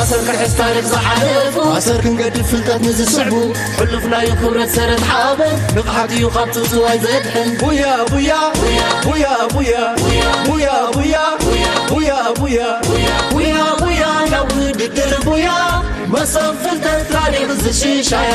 ኣሰር ክንሕዝ ታሪኽ ዝሓለፉ፣ ኣሰር ክንገድፍ ፍልጠት ንዝስዕቡ፣ ሕሉፍ ናይ ክብረት ሰረት ሓበን፣ ንቕሓት እዩ ካብቱ ዝዋይ ዘድሕን። ቡያ፣ ቡያ፣ ቡያ፣ ቡያ፣ ቡያ፣ ቡያ፣ ቡያ፣ ቡያ፣ ቡያ፣ ቡያ፣ ናብ ውድድር ቡያ፣ መሶብ ፍልጠት ታሪኽ ዝሽሻያ።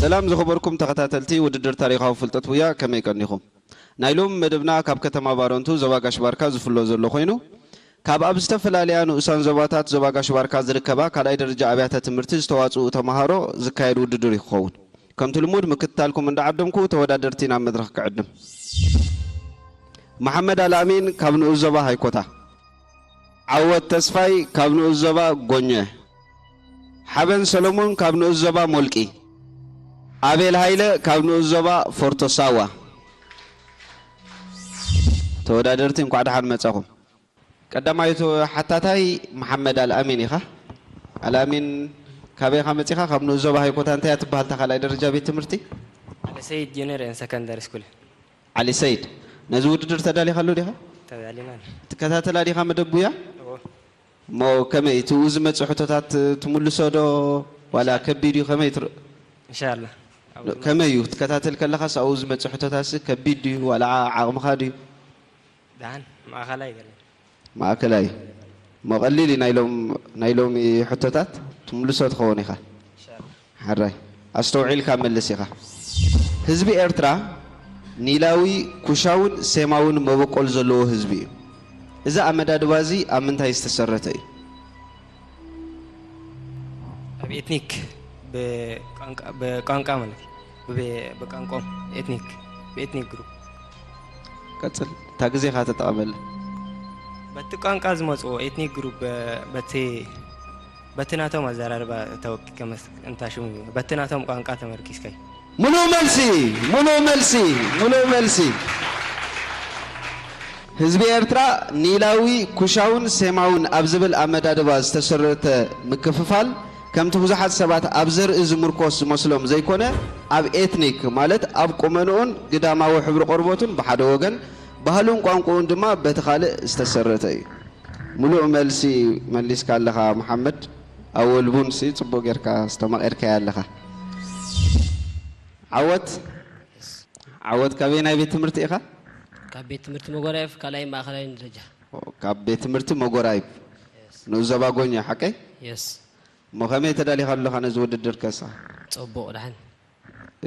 ሰላም ዝኸበርኩም ተኸታተልቲ ውድድር ታሪኻዊ ፍልጠት ውያ፣ ከመይ ቀኒኹም? ናይ ሎሚ መደብና ካብ ከተማ ባረንቱ ዞባ ጋሽ ባርካ ዝፍሎ ዘሎ ኮይኑ፣ ካብ ኣብ ዝተፈላለያ ንኡሳን ዞባታት ዞባ ጋሽ ባርካ ዝርከባ ካልኣይ ደረጃ ኣብያተ ትምህርቲ ዝተዋጽኡ ተመሃሮ ዝካየድ ውድድር እዩ ክኸውን። ከምቲ ልሙድ ምክትታልኩም እንዳዓደምኩ ተወዳደርቲ ናብ መድረኽ ክዕድም። መሓመድ ኣልኣሚን ካብ ንኡስ ዞባ ሃይኮታ። ዓወት ተስፋይ ካብ ንኡስ ዞባ ጎኘ። ሓበን ሰሎሞን ካብ ንኡስ ዞባ ሞልቂ። ኣቤል ሃይለ ካብ ንኡስ ዞባ ፎርቶ ሳዋ። ተወዳደርቲ እንኳዕ ደሓን መጻኹም። ቀዳማይ ተሓታታይ መሓመድ ኣልኣሚን ኢኻ። ኣልኣሚን ካበይ ኢኻ መጺኻ? ካብ ንኡስ ዞባ ሃይኮታ እንታይ እያ ትበሃል እታ ካልኣይ ደረጃ ቤት ትምህርቲ? على سيد جونيور ان سكندري سكول ዓሊ ሰይድ፣ ነዚ ውድድር ተዳሊኻሉ ዲኻ? تبع لنا ትከታተላ ዲኻ መደብ ቡያ? እሞ ከመይ እቲ ዝመጽእ ሕቶታት ትምልሶ ዶ ዋላ ከቢድ እዩ? ከመይ ትር- ان شاء الله ከመይ እዩ ክትከታተል ከለኻስ ኣብኡ ዝመጽእ ሕቶታትሲ ከቢድ ድዩ ዋላ ዓ- ዓቕምኻ ድዩ? دعان ما خلاي قال ማእከላይ እሞ ቀሊል እዩ። ናይ ሎም- ናይ ሎሚ ሕቶታት ትምልሶ ትኸውን ኢኻ። ان شاء الله ሓራይ ኣስተውዒልካ መልስ ኢኻ። ህዝቢ ኤርትራ ኒላዊ፣ ኩሻውን ሴማውን መበቆል ዘለዎ ህዝቢ እዩ። እዚ ኣመዳድባ እዚ ኣብ ምንታይ ዝተሰረተ እዩ? اب اتنيك بقانقا بقانقا ማለት እዩ። ብ- ብቋንቋኦም ኤትኒክ ብኤትኒክ ግሩፕ ቀጽል፣ እታ ግዜኻ ተጠቐመላ። በቲ ቋንቋ ዝመፅዎ ኤትኒክ ግሩፕ በቲ በቲ ናቶም ኣዘራርባ ተወኪከ መስ- እንታ ሽሙ እዩ። በቲ ናቶም ቋንቋ ተመርኪስካ እዩ። ሙሉእ መልሲ፣ ሙሉእ መልሲ፣ ሙሉእ መልሲ። ህዝቢ ኤርትራ ኒላዊ፣ ኩሻውን ሴማውን ኣብ ዝብል ኣመዳድባ ዝተሰረተ ምክፍፋል ከምቲ ብዙሓት ሰባት ኣብ ዘርኢ ዝምርኮስ ዝመስሎም ዘይኮነ፣ ኣብ ኤትኒክ ማለት ኣብ ቁመንኡን ግዳማዊ ሕብሪ ቆርበቱን ብሓደ ወገን፣ ባህሉን ቋንቋኡን ድማ በቲ ካልእ ዝተሰረተ እዩ። ሙሉእ መልሲ መሊስካ ኣለኻ መሓመድ። ኣወል ቡን ሲ ጽቡቕ ጌርካ ዝተማቒርካያ ኣለኻ። ዓወት ዓወት። ካበይ ናይ ቤት ትምህርቲ ኢኻ? ካብ ቤት ትምህርቲ መጎራየፍ ካልኣይ ማእኸላይ ደረጃ። ካብ ቤት ትምህርቲ መጎራይብ ንኡስ ዞባ ጎኛ ሓቀይ? የስ። እሞ ከመይ ተዳሊኻ ኣለኻ ነዚ ውድድር ከሳ? ጽቡቕ ደሓን።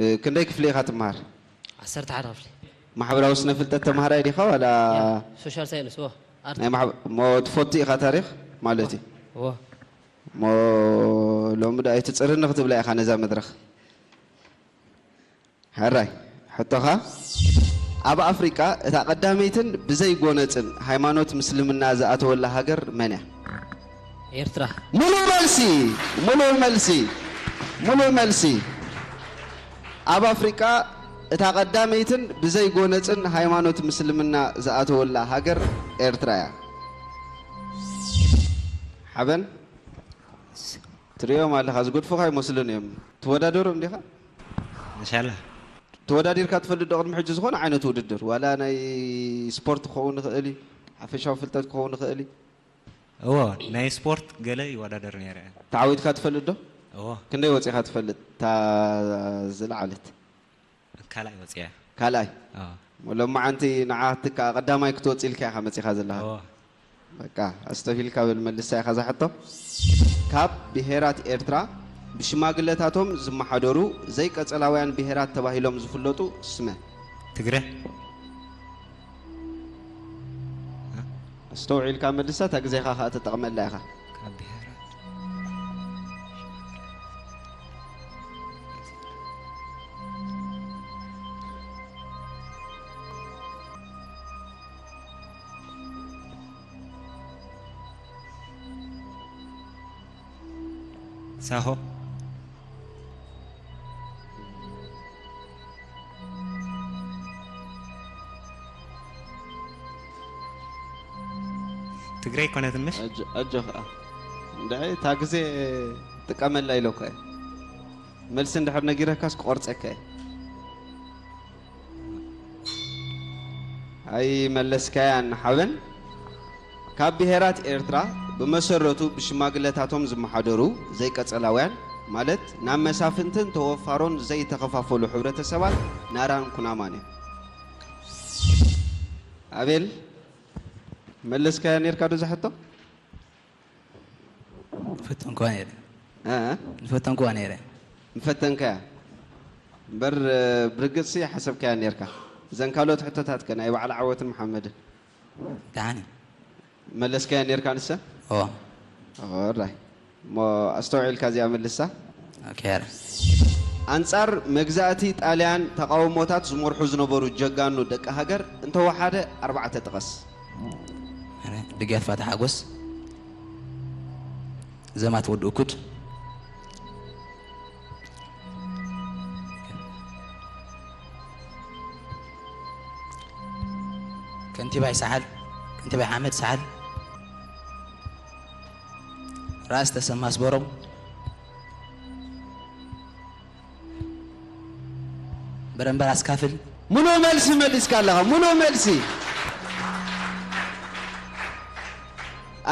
እ፣ ክንደይ ክፍሊ ኢኻ ትመሃር? ዓሰርተ ሓደ ክፍሊ። ማሕበራዊ ስነ ፍልጠት ተምሃራይ ዲኻ ዋላ ሶሻል ሳይንስ ወ ኣርት ናይ ማሕበ- እሞ ትፈቱ ኢኻ ታሪኽ ማለት እዩ? ወ እሞ ሎሚ ዶ ኣይትጽርኒ ክትብላ ኢኻ ነዛ መድረኽ? ሕራይ ሕቶኻ። ኣብ ኣፍሪቃ እታ ቀዳመይትን ብዘይ ጎነጽን ሃይማኖት ምስልምና ዝኣተወላ ሃገር መን እያ? ኤርትራ። ሙሉእ መልሲ፣ ሙሉእ መልሲ፣ ሙሉእ መልሲ። ኣብ ኣፍሪቃ እታ ቀዳመይትን ብዘይ ጎነጽን ሃይማኖት ምስልምና ዝኣተወላ ሃገር ኤርትራ እያ። ሓበን ትርእዮም ኣለኻ፣ ዝገድፉኻ ይመስሉን እዮም። ትወዳደሮም ዲኻ? እንሻላ ተወዳዲርካ ትፈልጥ ዶ? ቅድሚ ሕጂ ዝኾነ ዓይነት ውድድር፣ ዋላ ናይ ስፖርት ክኸውን ይኽእል እዩ፣ ሓፈሻዊ ፍልጠት ክኸውን ይኽእል እዩ። እዎ፣ ናይ ስፖርት ገለ ይወዳደር ነይረ። ተዓዊትካ ትፈልጥ ዶ? እዎ፣ ክንደይ ወፂኻ ትፈልጥ? እታ ዝለዓለት ካልኣይ ወፅያ። ካልኣይ። እዎ፣ ሎማዓንቲ ንዓትካ ቀዳማይ ክትወፅ ኢልካ ኢኻ መፂኻ ዘለኻ። እዎ። በቃ ኣስተፊልካ በል መልሳ ኢኻ እዛ ሕቶ። ካብ ብሄራት ኤርትራ ብሽማግለታቶም ዝመሓደሩ ዘይቀጸላውያን ብሄራት ተባሂሎም ዝፍለጡ ስመ። ትግረ። ኣስተውዒልካ መልሳ፣ እታ ግዜኻ ከኣ ተጠቕመላ ኢኻ። ካብ ብሄራት ሳሆ። ትግረ ኣይኮነትን ምሽ? ኣጆ- ኣጆኻ። እንድዒ እታ ግዜ ጥቀመላ ኢለኳ እየ። መልሲ እንድሕር ነጊረካስ ክቆርፀካ እየ። ኣይመለስካያን ሓበን። ካብ ብሄራት ኤርትራ ብመሰረቱ ብሽማግለታቶም ዝመሓደሩ ዘይቀጸላውያን፣ ማለት ናብ መሳፍንትን ተወፋሮን ዘይተኸፋፈሉ ሕብረተሰባት ናራን ኩናማን እዮም። ኣቤል፣ መለስካያ ነርካ ዶ እዛ ሕቶ? ፈተንኩዋ ነይረ። እ? ፈተንኩዋ ነይረ። ምፈተንካያ? እምበር፣ ብርግጽሲ ሓሰብካያ ኔርካ። እዘን ካልኦት ሕቶታት ከ ናይ በዓል ዓወትን መሓመድን? ደሓን እዩ። መለስካያ ኔርካ ንሰ? ኦ። ኦራይ። እሞ ኣስተውዒልካ እዚኣ መልሳ። ኦኬ፣ ኣረ። ኣንጻር መግዛእቲ ጣልያን ተቓውሞታት ዝመርሑ ዝነበሩ ጀጋኑ ደቂ ሃገር እንተወሓደ ኣርባዕተ ጥቐስ። ኣረ፣ ድግያት ፋታ ሓጎስ፣ ዘማት ወዲ እኩድ፣ ከንቲባይ ሰዓል፣ ከንቲባይ ሓመድ ሰዓል፣ ራእሲ ተሰማ ኣስበሮም፣ በረምበር ኣስካፍል። ሙሉእ መልሲ መሊስካ ኣለኻ፣ ሙሉእ መልሲ።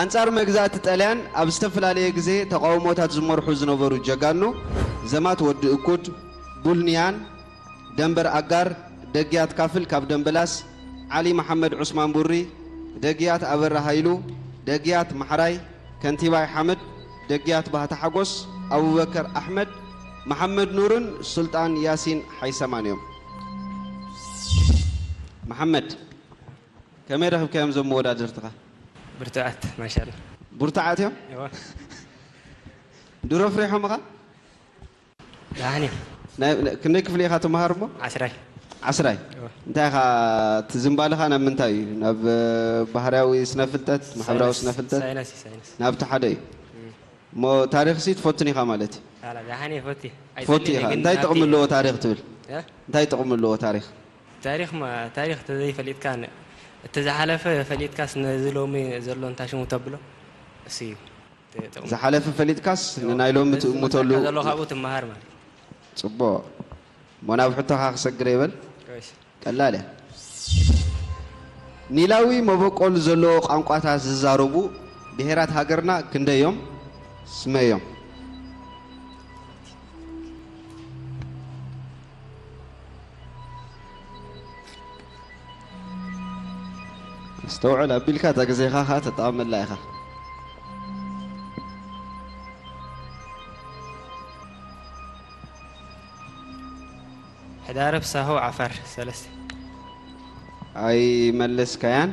ኣንጻር መግዛእቲ ጣልያን ኣብ ዝተፈላለየ ግዜ ተቓውሞታት ዝመርሑ ዝነበሩ ጀጋኑ፣ ዘማት ወዲ እኩድ፣ ቡልንያን፣ ደንበር ኣጋር፣ ደግያት ካፍል ካብ ደምበላስ፣ ዓሊ መሓመድ ዑስማን ቡሪ፣ ደግያት ኣበራ ሃይሉ፣ ደግያት ማሕራይ፣ ከንቲባይ ሓመድ፣ ደግያት ባህታ ሓጎስ፣ ኣቡበከር ኣሕመድ፣ መሓመድ ኑርን ሱልጣን ያሲን ሓይሰማን እዮም። መሓመድ፣ ከመይ ረኽብካዮም እዞም መወዳድርትኻ? ብርቱዓት፣ ማሻኣላ። ብርቱዓት እዮም? እዋ። ድሮ ፍሪሖምኻ? ደሓን እዩ። ናይ፣ ናይ፣ ክንደይ ክፍሊ ኢኻ ትመሃር እሞ? ዓስራይ። ዓስራይ? እዋ። እንታይ ኢኻ፣ እቲ ዝንባለኻ ናብ ምንታይ እዩ? ናብ፣ እ፣ ባህርያዊ ስነ ፍልጠት፣ ማሕበራዊ ሳይንስ፣ ስነ ፍልጠት? ሳይንስ፣ ሳይንስ። ናብቲ ሓደ እዩ። እም። እሞ ታሪኽሲ ትፈትን ኢኻ ማለት እዩ? ኣላ፣ ደሓን እየ፣ ፈቲ። ትፈቲ ኣይጸልእን ኢኻ። ግን እንታይ ናብቲ ጥቕሚ ኣለዎ ታሪኽ ትብል? እ? እንታይ ጥቕሚ ኣለዎ ታሪኽ? ታሪኽ ማ-፣ ታሪኽ ተዘይፈሊጥካ ን-፣ እቲ ዝሓለፈ ፈሊጥካስ ነዚ ሎሚ ዘሎ እንታይ ሽሙ ተብሎ? እሱ እዩ። ጥ-፣ ጥቕሚ። ዝሓለፈ ፈሊጥካስ ንናይ ሎሚ እዚ ትእምተሉ። ዝመጸካ ዘሎ ካብኡ ትመሃር ማለት። ጽቡቕ። እሞ ናብ ሕቶኻ ክሰግረ ይበል። እሺ። ቀላል እያ። ኒላዊ መበቆል ዘለዎ ቋንቋታት ዝዛረቡ ብሄራት ሃገርና ክንደይ እዮም? ስመዮም። ኣስተውዕል ኣቢልካ፣ እታ ግዜኻ ኸኣ ተጠቐመላ ኢኻ። ሕዳረብ ሳሆ ዓፋር፣ ሰለስተ። ኣይመለስካያን።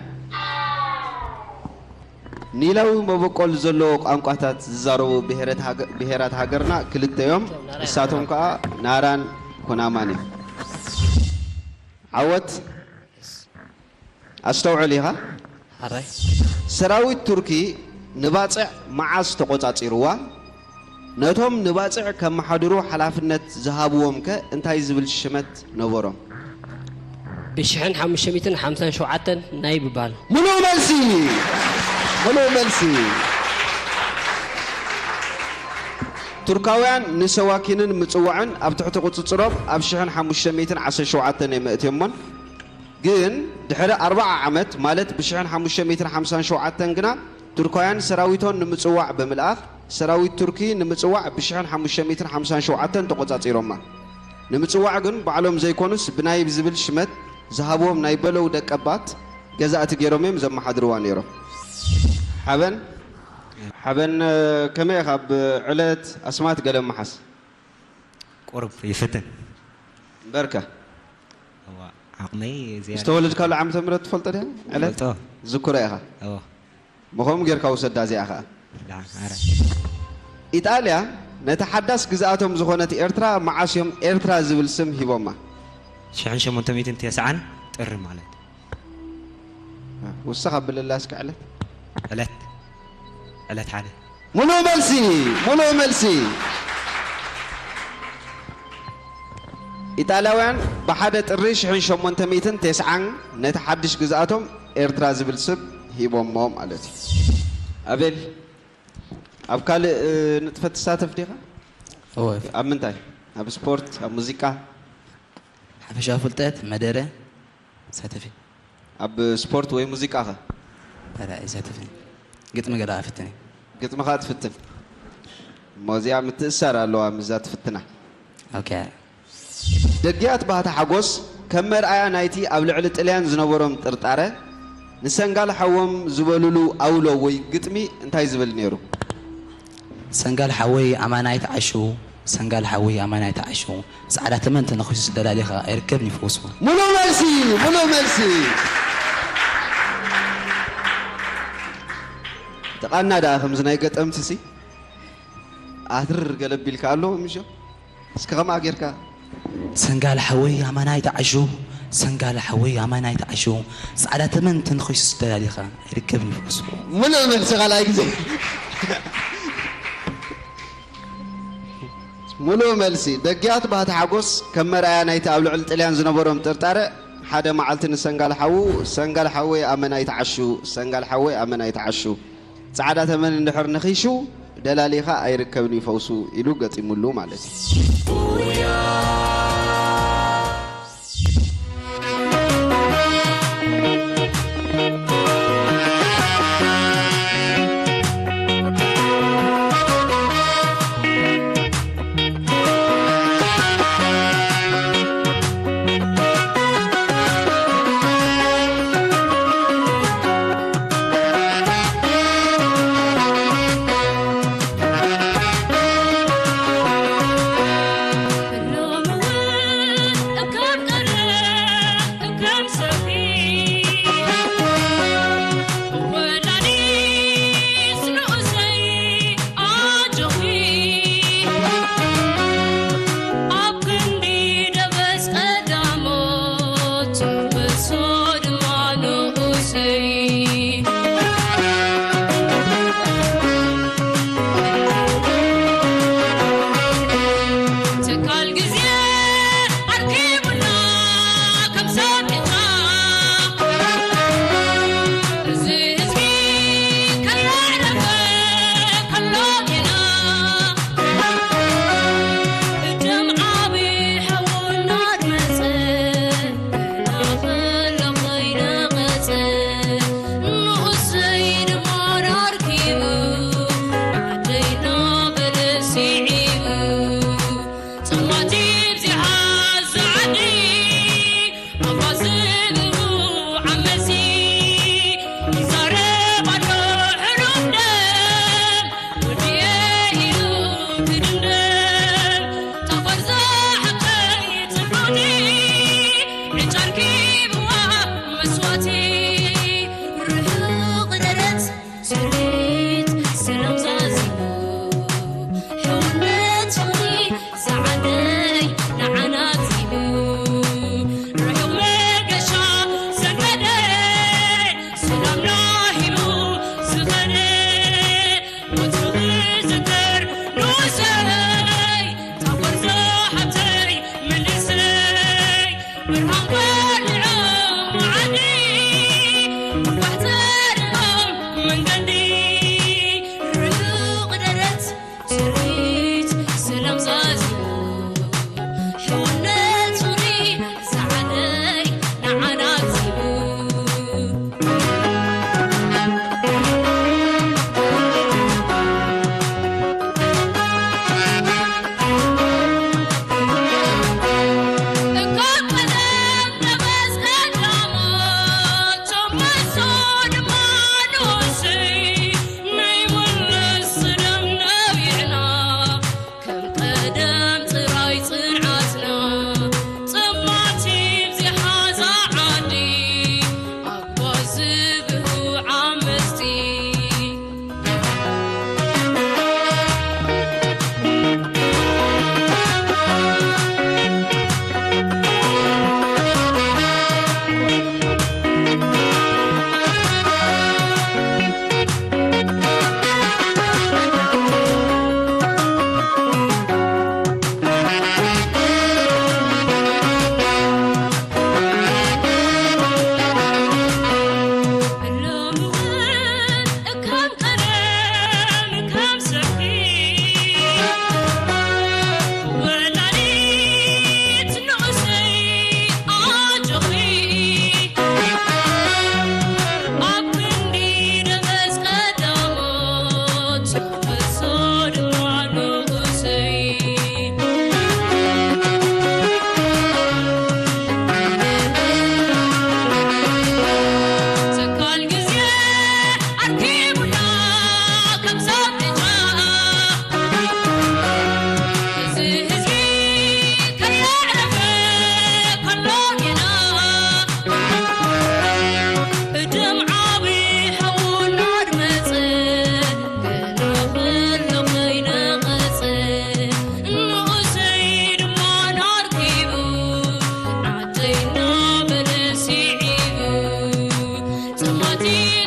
ኒላዊ መበቆል ዘለዎ ቋንቋታት ዝዛረቡ ብሄረት ሃገ-፣ ብሄራት ሃገርና ክልተ እዮም። ንሳቶም ከኣ ናራን ኩናማን እዮም። ዓወት። ኣስተውዕል ኢኻ። ሓራይ። ሰራዊት ቱርኪ ንባጽዕ መዓስ ተቖጻጺርዋ? ነቶም ንባጽዕ ከመሓድሩ ሓላፍነት ዝሃብዎም ከ እንታይ ዝብል ሽመት ነበሮም? ብሽሕን ሓሙሽተ ሚእትን ሓምሳን ሸውዓተን ናይ ብባል። ምሉእ መልሲ! ምሉእ መልሲ! ቱርካውያን ንሰዋኪንን ምጽዋዕን ኣብ ትሕቲ ቁጽጽሮም ኣብ ሽሕን ሓሙሽተ ሚእትን ዓሰርተ ሸውዓተን እዮም ኣእትዮሞን። ግን ድሕሪ ኣርብዓ ዓመት፣ ማለት ብሽሕን ሓሙሽተ ሚእትን ሓምሳን ሸውዓተን ግና፣ ቱርካውያን ሰራዊቶን ንምጽዋዕ ብምልኣኽ፣ ሰራዊት ቱርኪ ንምጽዋዕ ብሽሕን ሓሙሽተ ሚእትን ሓምሳን ሸውዓተን ተቖጻጺሮማ። ንምጽዋዕ ግን ባዕሎም ዘይኮኑስ፣ ብናይ ዝብል ሽመት ዝሃብዎም ናይ በለው ደቀባት ገዛእቲ ገይሮም እዮም ዘመሓድርዋ ነይሮም። ሓበን፣ ሓበን፣ ከመይ ኢኻ ብዕለት ኣስማት ገለ መሓስ? ቁሩብ ይፍትን። እምበርከ? እዋ፣ ዓቕመይ ዝያዳ። ዝተወለድካሉ ዓመተ ምህረት ትፈልጦ ዲኻ? ዕለት? እፈልጦ። ዝክሮ ኢኻ? እዋ። ብኸምኡ ጌርካ ውሰዳ እዚኣ ኸኣ። ደሓን፣ ኣረ። ኢጣልያ ነታ ሓዳስ ግዝኣቶም ዝኾነት ኤርትራ መዓስ እዮም ኤርትራ ዝብል ስም ሂቦማ? ሽሕን ሸሞንተ ሚእትን ተስዓን ጥሪ ማለት። ውስኽ ኣብለላ እስከ ዕለት። ዕለት። ዕለት ሓደ። ሙሉእ መልሲ፣ ሙሉእ መልሲ። ኢጣልያውያን ብሓደ ጥሪ ሽሕን ሸሞንተ ሚእትን ተስዓን ነቲ ሓድሽ ግዝኣቶም ኤርትራ ዝብል ስም ሂቦሞ ማለት እዩ። ኣቤል፣ ኣብ ካልእ፣ እ፣ ንጥፈት ትሳተፍ ዲኻ? እወ። ኣብ ምንታይ? ኣብ ስፖርት፣ ኣብ ሙዚቃ? ሓፈሻዊ ፍልጠት፣ መደረ፣ ሳተፊ። ኣብ ስፖርት ወይ ሙዚቃ ኸ? ኧረ ኣይሳተፍን። ግጥሚ ገለ ኣፍትን። ግጥሚ ኸኣ ትፍትን? እሞ እዚኣ ምትእስሳር ኣለዋ ምስዛ ትፍትና። ኦኬ። ደግያት ባህታ ሓጎስ ከም መርኣያ ናይቲ ኣብ ልዕሊ ጥልያን ዝነበሮም ጥርጣረ፣ ንሰንጋል ሓዎም ዝበሉሉ ኣውሎ ወይ ግጥሚ እንታይ ዝብል ነይሩ? ሰንጋል ሓወይ ኣማናይት ዓሹ፣ ሰንጋል ሓወይ ኣመና ኣይትዓሹ፣ ጻዕዳ ተመን ተነኺሱ ደላሊኻ ኣይርከብን እዩ ፈውሱ። ሙሉእ መልሲ፣ ሙሉእ መልሲ። ጥቓና ደኣ ከምዚ ናይ ገጠምቲ ሲ ኣትር ገለቢልካ ኣሎ ምሾ። እስከ ከምኣ ጌርካ ሰንጋል ሓወይ ኣመና ኣይትዓሹ፣ ሰንጋል ሓወይ ኣመና ኣይትዓሹ፣ ጻዕዳ ተመን ተነኺሱ ደላሊኻ ኣይርከብን እዩ ፈውሱ። ሙሉእ መልሲ ካልኣይ ግዜ። ሙሉእ መልሲ። ደግያት ባህቲ ሓጎስ ከም መርኣያ ናይቲ ኣብ ልዕሊ ጥልያን ዝነበሮም ጥርጣረ ሓደ መዓልቲ ንሰንጋል ሓዉ፣ ሰንጋል ሓወይ ኣመና ኣይትዓሹ፣ ሰንጋል ሓወይ ኣመና ኣይትዓሹ፣ ጻዕዳ ተመን እንድሕር ነኺሹ ደላሊኻ ኣይርከብን እዩ ፈውሱ ኢሉ ገጢሙሉ ማለት እዩ።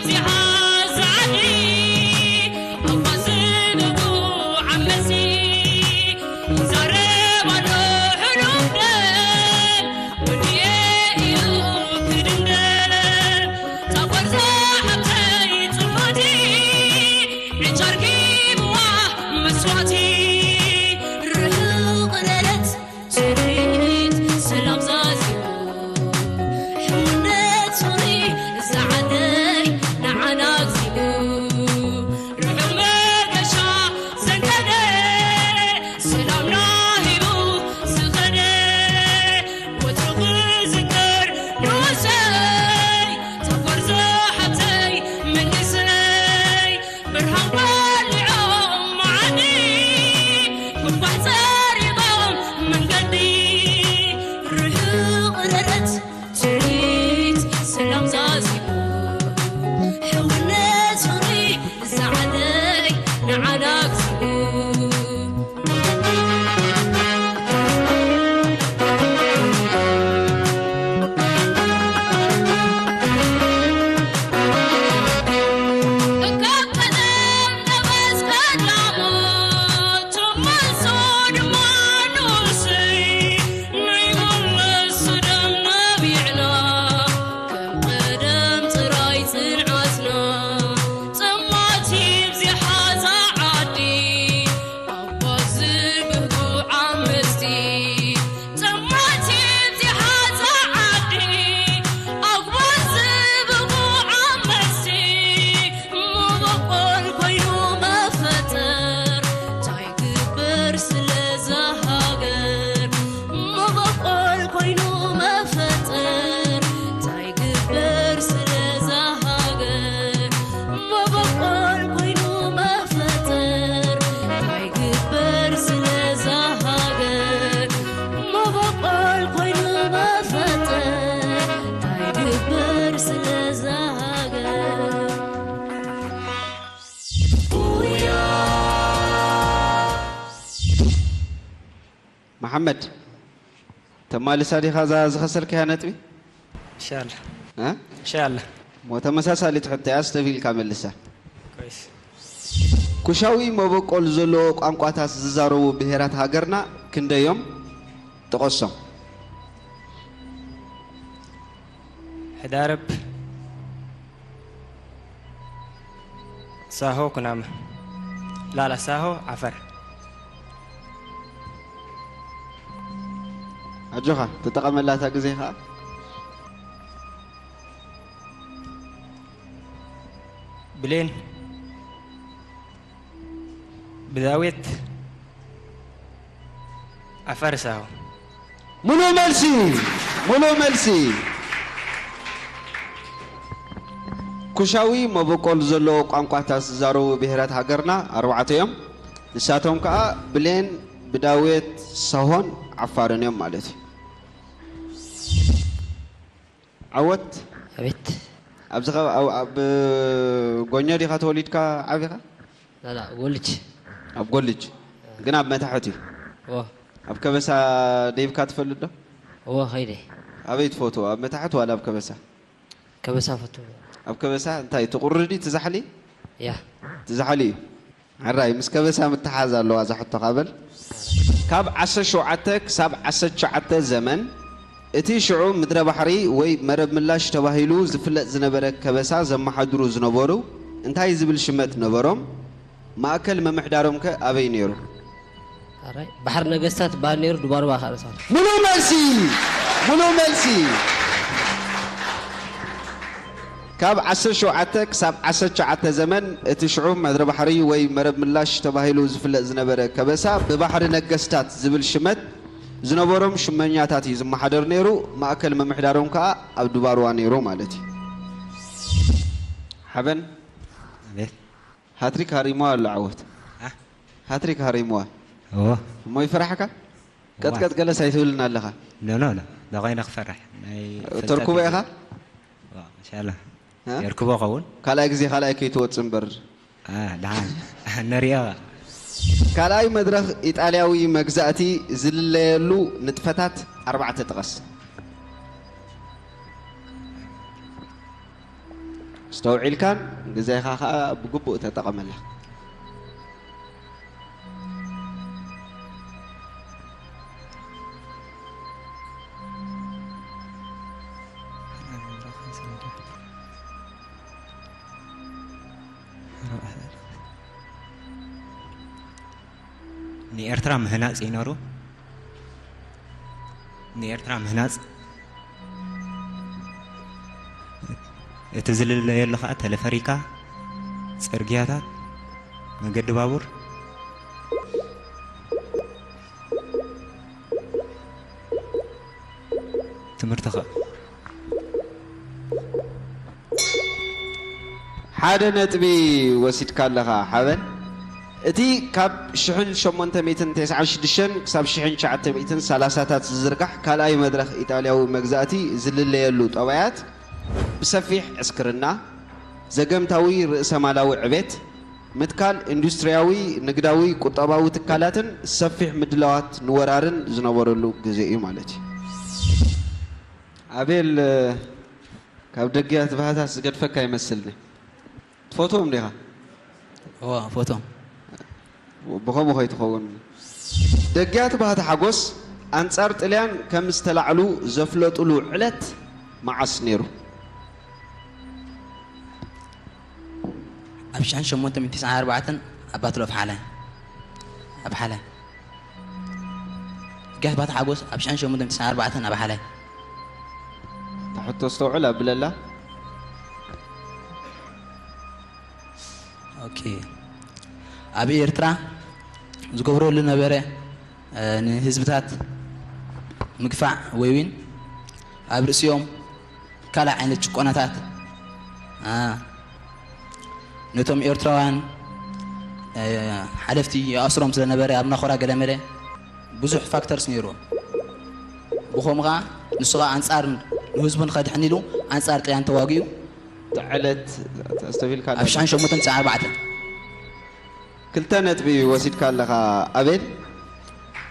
ዚሃ ዝዓዲ ኣባ ዝብጉ ዓመሲ ይዛረብ ኣሎ ሕሉፍ ደም ወዲኤ እዩ ክድምደም ጸጎር ዝሓብተይ ጽቡቲ ዕጫር ኪብዋ መስዋቲ ርሑቕ ለለት ትርኢት ሰላም ዛዚሙ ሕውነት ሱሪ ዝዓደይ ንዓናግዚኡ ርሑቕ መገሻ ዘንተደ ሰላምና ሂቡ ዝኸደ ወትሩ ክዝከር ንወሰይ ተጎርዞ ሓተይ መንእሰይ ብርሃን ወሊዖም መዓዲ ጉንፋሕ ጸሪጎም መንገዲ ርሑቕ ረረት ትርኢት ሰላም ዛዚሙ ሕውነት ሱሪ ዝዓደይ ንዓና መሓመድ፣ ተማልሳ ዲኻ እዛ ዝኸሰልካያ ነጥቢ? ኢንሻላ። እ? ኢንሻላ። እሞ ተመሳሳሊት ሕቶ እያ፣ ስተቪ ኢልካ መልሳ። ኮይስ። ኩሻዊ መበቆል ዘለዎ ቋንቋታት ዝዛረቡ ብሄራት ሃገርና ክንደዮም? ጥቐሶም። ሕዳረብ ሳሆ ኩናማ ላላ ሳሆ ዓፈር። ኣጆኻ ተጠቐመላ እታ ግዜ ኸዓ። ብሌን ብዳዊት ዓፈር ሳሆ። ሙሉእ መልሲ ሙሉእ መልሲ። ኩሻዊ መበቆል ዘለዎ ቋንቋታት ዝዛረቡ ብሄራት ሃገርና ኣርባዕተ እዮም። ንሳቶም ከዓ ብሌን፣ ብዳዌት፣ ሳሆን ዓፋርን እዮም ማለት እዩ። ዓወት። ኣቤት። ኣብዚ ኸ- ኣብ- ኣብ ጎኞ ዲኻ ተወሊድካ ዓቢኻ? ላላ ጎልጅ። ኣብ ጎልጅ ግን ኣብ መታሕት እዩ። እወ ኣብ ከበሳ ደይብካ ትፈልጥ ዶ? እወ ኸይደ። ኣበይ ትፈትዎ? ኣብ መታሕት ዋላ ኣብ ከበሳ? ከበሳ ፈቱ። ኣብ ከበሳ እንታይ ትቑርዲ ትዛሕሊ? ያ። ትዛሕሊ እዩ። ሕራይ ምስ ከበሳ ምትሓዝ ኣለዋ እዛ ሕቶኻ በል። ካብ ዓሰርተ ሸውዓተ ክሳብ ዓሰርተ ትሽዓተ ዘመን እቲ ሽዑ ምድረ ባሕሪ ወይ መረብ ምላሽ ተባሂሉ ዝፍለጥ ዝነበረ ከበሳ ዘመሓድሩ ዝነበሩ እንታይ ዝብል ሽመት ነበሮም? ማእከል ምምሕዳሮም ከ ኣበይ ነይሩ? ኣራይ ባሕሪ ነገስታት ይበሃል ነይሩ ድባርባ ከኣ ንሳት። ሙሉእ መልሲ ሙሉእ መልሲ። ካብ ዓሰርተ ሸውዓተ ክሳብ ዓሰርተ ትሽዓተ ዘመን እቲ ሽዑ ምድሪ ባሕሪ ወይ መረብ ምላሽ ተባሂሉ ዝፍለጥ ዝነበረ ከበሳ ብባሕሪ ነገስታት ዝብል ሽመት ዝነበሮም ሽመኛታት እዩ ዝመሓደር ነይሩ። ማእከል ምምሕዳሮም ከኣ ኣብ ድባርዋ ነይሩ ማለት እዩ። ሓበን ኣቤት ሃትሪክ ሃሪምዋ ኣሎ ዓወት። ኣ? ሃትሪክ ሃሪምዋ። እዎ እሞ ይፈራሕካ? ቀጥቀጥ ገለስ ኣይትብልን ኣለኻ። ኖ ኖ ኖ በቐይነ ክፈርሕ ናይ ፍልጠት ተርኩቦ ኢኻ? ዋ፣ ኢንሻላህ እ? የርክቦ ኸውን ካልኣይ ግዜ ካልኣይ ከይትወጽእ እምበር። ኣ፣ ደሓን ነሪኦ ካልኣይ መድረኽ ኢጣልያዊ መግዛእቲ ዝልለየሉ ንጥፈታት ኣርባዕተ ጥቀስ። ኣስተውዒልካን ግዜኻ ኸኣ ብግቡእ ተጠቐመላ። ንኤርትራ ምህናጽ እዩ ነሩ። ንኤርትራ ምህናጽ፣ እቲ ዝልለየሉ ኸኣ ተለፈሪካ፣ ጽርግያታት፣ መገዲ ባቡር፣ ትምህርቲ ኸኣ። ሓደ ነጥቢ ወሲድካ ኣለኻ ሓበን። እቲ ካብ ሽሕን ሸሞንተ ሚእትን ተስዓን ሽዱሽተን ክሳብ ሽሕን ትሽዓተ ሚእትን ሰላሳታት ዝዝርጋሕ ካልኣይ መድረኽ ኢጣልያዊ መግዛእቲ ዝልለየሉ ጠባያት፣ ብሰፊሕ ዕስክርና፣ ዘገምታዊ ርእሰ ማላዊ ዕቤት፣ ምትካል ኢንዱስትሪያዊ፣ ንግዳዊ፣ ቁጠባዊ ትካላትን ሰፊሕ ምድላዋት ንወራርን ዝነበረሉ ግዜ እዩ ማለት እዩ። ኣቤል፣ ካብ ደግያት ባህታት ዝገድፈካ ይመስልኒ። ትፈትዎም ዲኻ? እዋ፣ እፈትዎም። ብኸምኡ ከይትኸውን። ደግያት ባህታ ሓጎስ ኣንጻር ጥልያን ከም ዝተላዕሉ ዘፍለጡሉ ዕለት መዓስ ነይሩ? ኣብ ሽሕን ሸሞንተ ሚእትን ተስዓን ኣርባዕተን ኣብ ባትል ኦፍ ሓላይ። ኣብ ሓላይ። ግያት ባታ ሓጎስ ኣብ ሽሕን ሸሞንተ ሚእትን ተስዓን ኣርባዕተን ኣብ ሓላይ። እታ ሕቶ ኣስተውዕል ኣብለላ። ኦኬ። ኣብ ኤርትራ ዝገብረሉ ነበረ፣ እ፣ ንህዝብታት ምግፋዕ ወይ እውን ኣብ ርእሲኦም ካልእ ዓይነት ጭቆናታት፣ እ፣ ነቶም ኤርትራውያን፣ እ፣ ሓለፍቲ ይኣስሮም ስለነበረ ኣብ ናኾራ ገለመለ ብዙሕ ፋክተርስ ነይርዎ። ብኸምኡ ኸዓ ንሱ ኸዓ ኣንጻር ንህዝቡ ንኸድሕን ኢሉ ኣንጻር ጥልያን ተዋጊኡ። እታ ዕለት ኣስተብሂልካ ኣብ ኣለኻ። ሽሕን ሸሞንተ ሚእትን ተስዓን ኣርባዕተን። ክልተ ነጥቢ ወሲድካ ኣለኻ ኣቤል።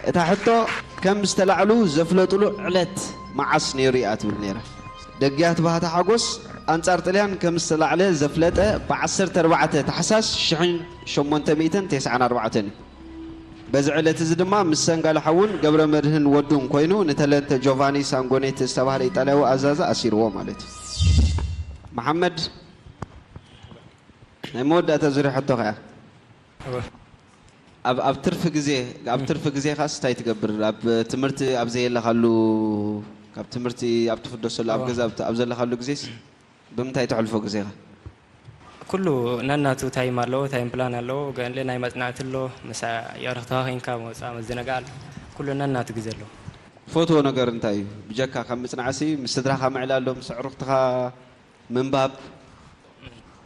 እታ ሕቶ ከም ዝተላዕሉ ዘፍለጡሉ ዕለት መዓስ ነይሩ እያ ትብል ነይራ። ደግያት ባህታ ሓጎስ ኣንጻር ጥልያን ከም ዝተላዕለ ዘፍለጠ ብዓሰርተ ኣርባዕተ ታሕሳስ ሽሕን ሸሞንተ ሚእትን ተስዓን ኣርባዕተን እዩ። በዚ ዕለት እዚ ድማ ምስ ሰንጋል ሓውን ገብረ መድህን ወዱን ኮይኑ ንተለንተ ጆቫኒ ሳንጎኔቲ ዝተባህለ ኢጣልያዊ ኣዛዚ ኣሲርዎ ማለት እዩ። መሓመድ፣ ናይ መወዳእታ ዙርያ ሕቶ ከያ። እወ። ኣብ፣ ኣብ ትርፊ ግዜ፣ ኣብ ትርፊ ግዜኻስ እንታይ ትገብር? ኣብ ትምህርቲ ኣብ ዘየለኻሉ፣ ካብ ትምህርቲ ኣብ ትፍደሰሉ፣ ኣብ እወ። ገዛ ኣብ፣ ኣብ ዘለኻሉ ግዜስ ብምንታይ ተሕልፎ ግዜኻ? ኩሉ ነናቱ ታይም ኣለዎ፣ ታይም ፕላን ኣለዎ። ገለ ናይ መጽናዕቲ ኣሎ፣ ምስ የዕርኽትኻ ዄንካ መውጻእ መዘናግዒ ኣሎ። ኩሉ ነናቱ ግዜ ኣለዎ። ትፈትዎ ነገር እንታይ እዩ? ብጀካ ካብ ምጽናዕሲ ምስ ስድራኻ ምዕላል ዶ፣ ምስ ኣዕሩኽትኻ ምንባብ?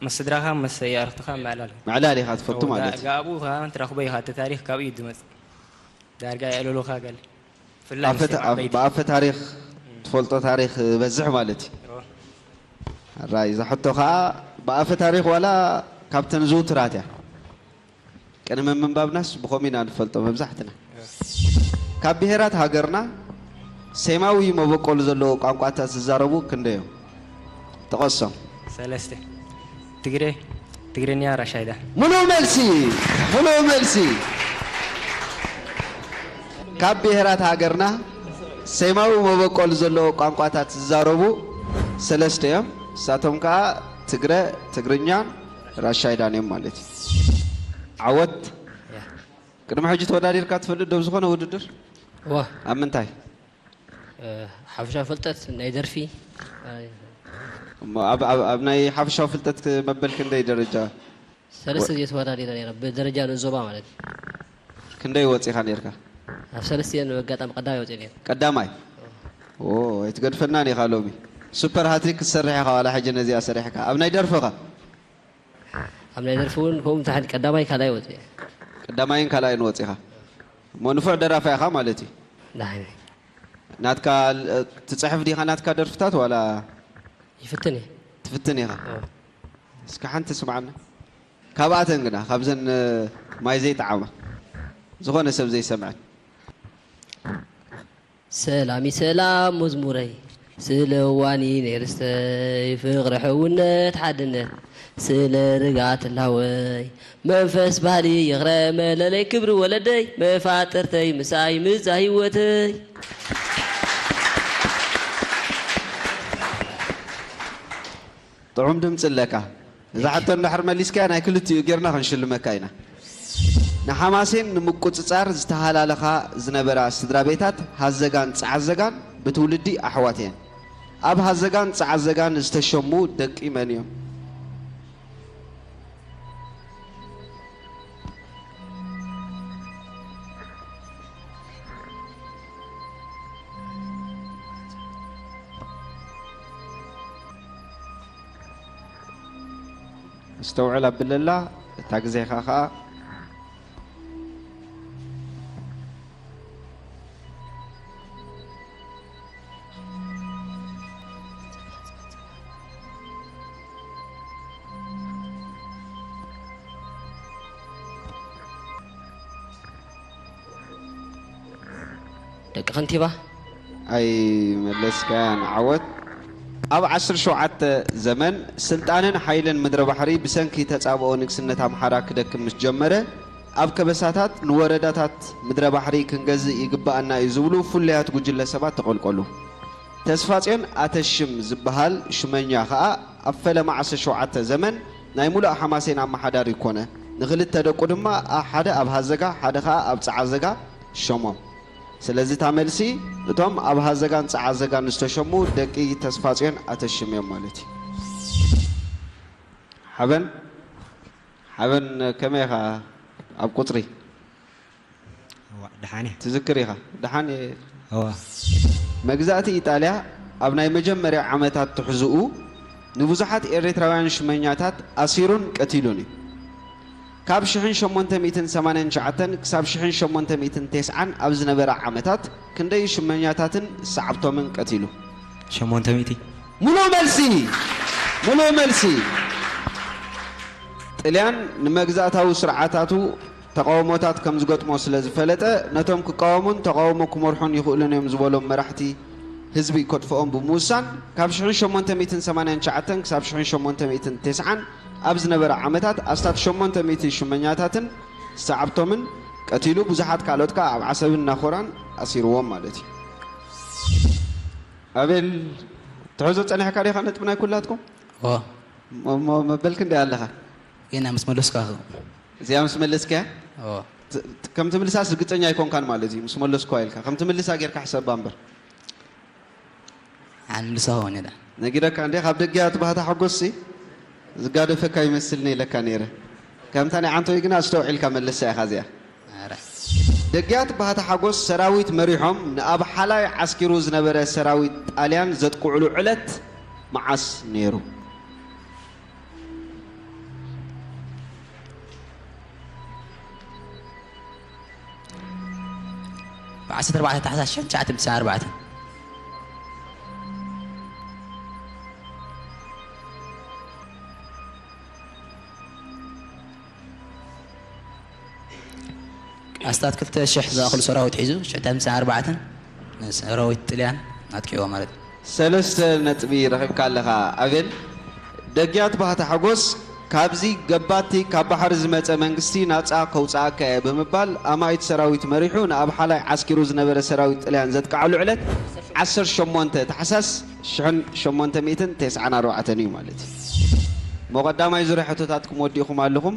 ምስ ስድራኻ ምስ የዕርኽትኻ ምዕላል። ምዕላል ኢኻ ትፈቱ ማለት እዩ። ጋብኡ ኸዓ ትረኽቦ ኢኻ፣ እቲ ታሪኽ ካብኡ እዩ ዝመጽእ። ዳርጋ የዕልሉኻ ገለ። ብፍላይ ምስ ዓበይቲ። ብኣፈ ታሪኽ ትፈልጦ ታሪኽ በዝሕ ማለት እዩ። እዎ። ራይ፣ እዛ ሕቶ ኸዓ ብኣፈ ታሪኽ ዋላ ካብተን ዝውቱራት እያ። ቅድሚ ምንባብናስ ብኸምኡ ኢና ንፈልጦ መብዛሕትና። ካብ ብሄራት ሃገርና ሴማዊ መበቆል ዘለዎ ቋንቋታት ዝዛረቡ ክንደይ እዮም? ጥቀሶም። ሰለስተ። ትግሬ፣ ትግርኛ፣ ራሻይዳ። ሙሉእ መልሲ፣ ሙሉእ መልሲ። ካብ ብሄራት ሃገርና ሴማዊ መበቆል ዘለዎ ቋንቋታት ዝዛረቡ ሰለስተ እዮም። ንሳቶም ከዓ ትግረ፣ ትግርኛን ራሻይዳን እዮም ማለት እዩ። ዓወት። ያ። ቅድሚ ሕጂ ተወዳዲርካ ትፈልጥ ዶ ኣብ ዝኾነ ውድድር? እዋ። ኣብ ምንታይ? እ፣ ሓፈሻዊ ፍልጠት፣ ናይ ደርፊ፣ እ፣ እሞ ኣብ፣ ኣብ፣ ኣብ ናይ ሓፈሻዊ ፍልጠት ክ-፣ መበል ክንደይ ደረጃ? ሰለስተ ግዜ ተወዳዲረ ነይረ፣ ብደረጃ ንዞባ ማለት እዩ። ክንደይ ወጺኻ ነይርካ? ኣብ ሰለስቲኤን ብኣጋጣሚ ቀዳማይ ወጺኤ ነይረ። ቀዳማይ? ኦ፣ ኣይትገድፈናን ኢኻ ሎሚ። ሱፐር ሃትሪክ ክትሰርሕ ኢኻ ዋላ ሕጂ ነዚኣ ሰሪሕካ። ኣብ ናይ ደርፊ ኸ? ኣብ ናይ ደርፊ እውን ከምኡ ትሓት ቀዳማይ ካልኣይ ወፂአ። ቀዳማይን ካልኣይን ወፂኻ። እሞ ንፉዕ ደራፋይ ኢኻ ማለት እዩ። ዳሕኒ። ናትካ ል-፣ ትፅሕፍ ዲኻ ናትካ ደርፍታት ዋላ? ይፍትን እየ። ትፍትን ኢኻ? ኣዎ። እስኪ ሓንቲ ስምዓና። ካብኣተን ግና፣ ካብዘን፣ እ፣ ማይ ዘይጠዓማ ዝኾነ ሰብ ዘይሰምዐን። ሰላም ሰላም መዝሙረይ፣ ስለ ዋኒ ነርስተይ ፍቕሪ ሕውነት ሓድነት ስለ ርጋት ላወይ መንፈስ ባህሊ ይኽረ መለለይ ክብሪ ወለደይ መፋጥርተይ ምሳይ ምዛ ህይወተይ። ጥዑም ድምፂ ኣለካ። እዛ ሕቶ እንድሕር መሊስካያ ናይ ክልቲኡ ጌርና ክንሽልመካ ኢና። ንሓማሴን ንምቁፅፃር ዝተሃላለኻ ዝነበራ ስድራ ቤታት ሃዘጋን ፃዓዘጋን ብትውልዲ ኣሕዋት እየን። ኣብ ሃዘጋን ፃዓዘጋን ዝተሸሙ ደቂ መን እዮም? ኣስተውዕል ኣብለላ እታ ግዜኻ ኸኣ ደቂ ከንቲባ ኣይመለስካያን ዓወት። ኣብ ዓሰርተ ሸውዓተ ዘመን ስልጣንን ሓይልን ምድረ ባሕሪ ብሰንኪ ተጻብኦ ንግስነት ኣምሓራ ክደክም ምስ ጀመረ ኣብ ከበሳታት ንወረዳታት ምድረ ባሕሪ ክንገዝእ ይግብኣና እዩ ዝብሉ ፍሉያት ጉጅለ ሰባት ተቐልቀሉ። ተስፋጽዮን ኣተሽም ዝበሃል ሹመኛ ኸኣ ኣብ ፈለማ ዓሰርተ ሸውዓተ ዘመን ናይ ሙሉእ ሓማሴን ኣመሓዳሪ ኮነ። ንኽልተ ደቁ ድማ ሓደ ኣብ ሃዘጋ ሓደ ኸኣ ኣብ ጸዓዘጋ ሸሞም። ስለዚ እታ መልሲ እቶም ኣብ ሃዘጋን ጸዓዘጋን ዝተሸሙ ደቂ ተስፋጽዮን ኣተሽም እዮም ማለት እዩ። ሓበን ሓበን ከመይ ኢኻ ኣብ ቁጽሪ? እዋ፣ ደሓን እየ። ትዝክር ኢኻ? ደሓን እየ። እዋ። መግዛእቲ ኢጣልያ ኣብ ናይ መጀመርያ ዓመታት ትሕዝኡ ንብዙሓት ኤሪትራውያን ሽመኛታት ኣሲሩን ቀቲሉን እዩ። ካብ ሽሕን ሸሞንተ ሚእትን ሰማንያን ትሽዓተን ክሳብ ሽሕን ሸሞንተ ሚእትን ተስዓን ኣብ ዝነበራ ዓመታት ክንደይ ሽመኛታትን ሰዓብቶምን ቀቲሉ? ሸሞንተ ሚእቲ። ሙሉእ መልሲ! ሙሉእ መልሲ! ጥልያን ንመግዛእታዊ ስርዓታቱ ተቓውሞታት ከም ዝገጥሞ ስለ ዝፈለጠ፣ ነቶም ክቃወሙን ተቓውሞ ክመርሑን ይኽእሉን እዮም ዝበሎም መራሕቲ ህዝቢ ከጥፍኦም ብምውሳን፣ ካብ ሽሕን ሸሞንተ ሚእትን ሰማንያን ትሽዓተን ክሳብ ሽሕን ሸሞንተ ሚእትን ተስዓን ኣብ ዝነበረ ዓመታት ኣስታት ሸሞንተ ሚእቲ ሽመኛታትን ሰዓብቶምን ቀቲሉ፣ ብዙሓት ካልኦት ከኣ ኣብ ዓሰብን ናኾራን ኣሲርዎም ማለት እዩ። ኣቤል፣ ትሕዞ ጸኒሕካ ዲኻ ነጥቢ ናይ ኩላትኩም? ኦ እሞ መበል ክንደይ ኣለኻ? ገና ምስ መለስካ ኸ እዚኣ ምስ መለስካያ ኦ ት- ት- ከም ትምልሳስ ርግጸኛ ኣይኮንካን ማለት እዩ። ምስ መለስኳ ኢልካ ከም ትምልሳ ጌርካ ሕሰባ እምበር። ኣንልሳ ሆነ ዳ ነጊረካ እንዴ ካብ ደጊያ ትባህታ ሓጎስ ሲ ዝጋደፈካ ይመስልኒ ኢለካ ነይረ። ከምታ ናይ ዓንቶይ ግና ኣስተውዒልካ መልሳ ኢኻ እዚኣ። ኣረ ደጊያት ባህታ ሓጎስ ሰራዊት መሪሖም ንኣብ ሓላይ ዓስኪሩ ዝነበረ ሰራዊት ጣልያን ዘጥቅዕሉ ዕለት መዓስ ነይሩ? ብዓሰርተ ኣርባዕተ ታሕሳስ ሽሕን ትሽዓተ ሚእትን ኣርባዕተ ኣስታት ክልተ ሽሕ ዝኣኽሉ ሰራዊት ሒዙ ሽሕን ትሽዓተ ሚእትን ኣርባዕተን ንሰራዊት ጥልያን ኣጥቂዕዎ ማለት እዩ። ሰለስተ ነጥቢ ረኺብካ ኣለኻ ኣቤል። ደግያት ባህታ ሓጎስ ካብዚ ገባቲ ካብ ባሕሪ ዝመጸ መንግስቲ ናጻ ከውጽኣካ እየ ብምባል ኣማኢት ሰራዊት መሪሑ ንኣብ ሓላይ ዓስኪሩ ዝነበረ ሰራዊት ጥልያን ዘጥቅዓሉ ዕለት ዓሰርተ ሸሞንተ ታሕሳስ ሽሕን ሸሞንተ ሚእትን ተስዓን ኣርባዕተን እዩ ማለት እዩ። እሞ ቀዳማይ ዙርያ ሕቶታትኩም ወዲእኹም ኣለኹም።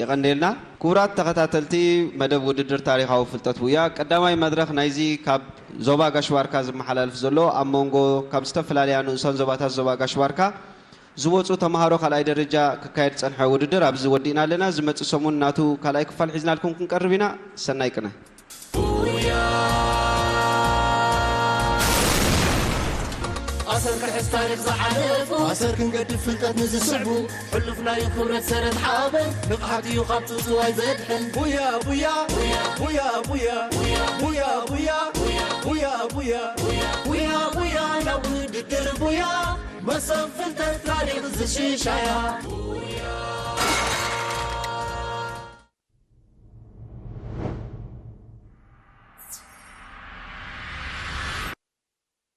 የቐንየልና። ክቡራት ተኸታተልቲ መደብ ውድድር ታሪኻዊ ፍልጠት ውያ፣ ቀዳማይ መድረኽ ናይዚ ካብ ዞባ ጋሽ ባርካ ዝመሓላለፍ ዘሎ ኣብ መንጎ ካብ ዝተፈላለያ ንኡሳን ዞባታት ዞባ ጋሽ ባርካ ዝወፁ ተምሃሮ ካልኣይ ደረጃ ክካየድ ዝፀንሐ ውድድር ኣብዚ ወዲእና ኣለና። ዝመፅእ ሰሙን ናቱ ካልኣይ ክፋል ሒዝናልኩም ክንቀርብ ኢና። ሰናይ ቅነ። ኣሰር ክሕዝ ታሪኽ ዝሓለፉ ኣሰር ክንገድፍ ፍልጠት ንዝስዕቡ ሕሉፍ ናይ ክብረት ሰረት ሓበን ንቕሓት እዩ ካብ ጽውጽዋይ ዘድሕን ቡያ ቡያ ቡያ ቡያ ቡያ ቡያ ቡያ ቡያ ቡያ ቡያ ቡያ ናብ ውድድር ቡያ መሰብ ፍልጠት ታሪኽ ዝሽሻያ